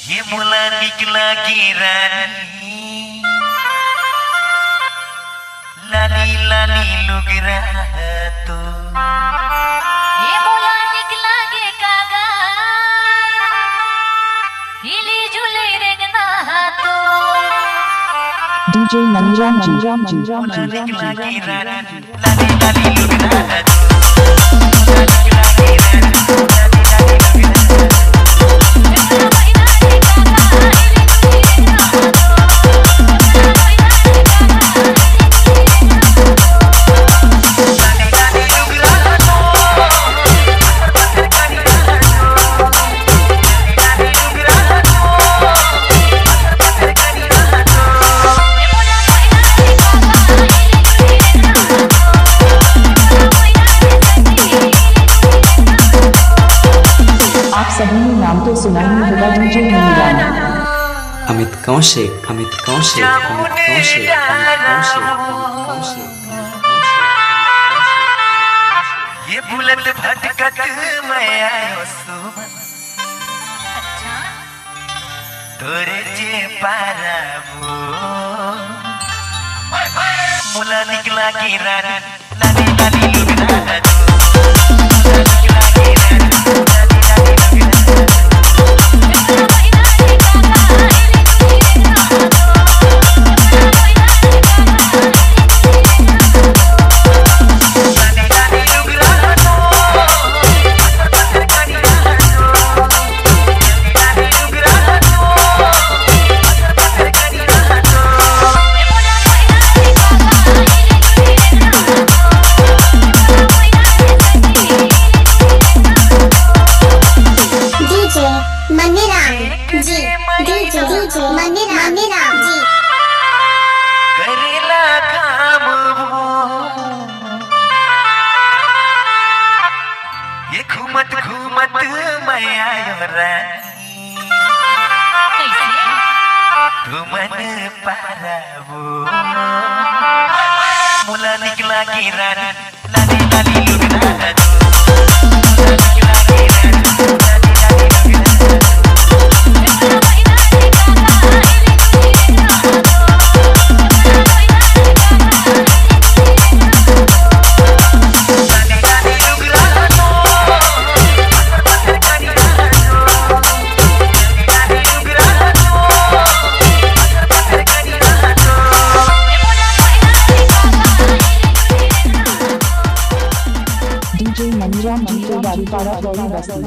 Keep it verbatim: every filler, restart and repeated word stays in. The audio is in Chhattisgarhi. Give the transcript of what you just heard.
ये मोला निकला के रानी, लाली लाली लुगरा तो। ये मोला निकला के कागा, हिली जुली रेंगना तो। DJ ननीराम जी। मोला निकला के रानी, आप सभी ने नाम तो सुना ही होगा, डीजे ननीराम। अमित कौशिक, अमित कौशिक, अमित कौशिक, अमित कौशिक, अमित कौशिक। ये बुलत भटकत मैं आयो सुमन, तोरे जे पाराबो। मोला निकला के रानी, लाली लाली लुगरा तो। DJ मनीराम जी, DJ, DJ मनीराम, मनीराम जी। करेला काम वो, ये घूमत घूमत मैं आयो रानी। कैसे? तुमन पाराबो। मोला निकला के रानी, लाली लाली लुगरा तो। DJ मनीराम जी, बारीपाड़ा, बड़ी बस्ती।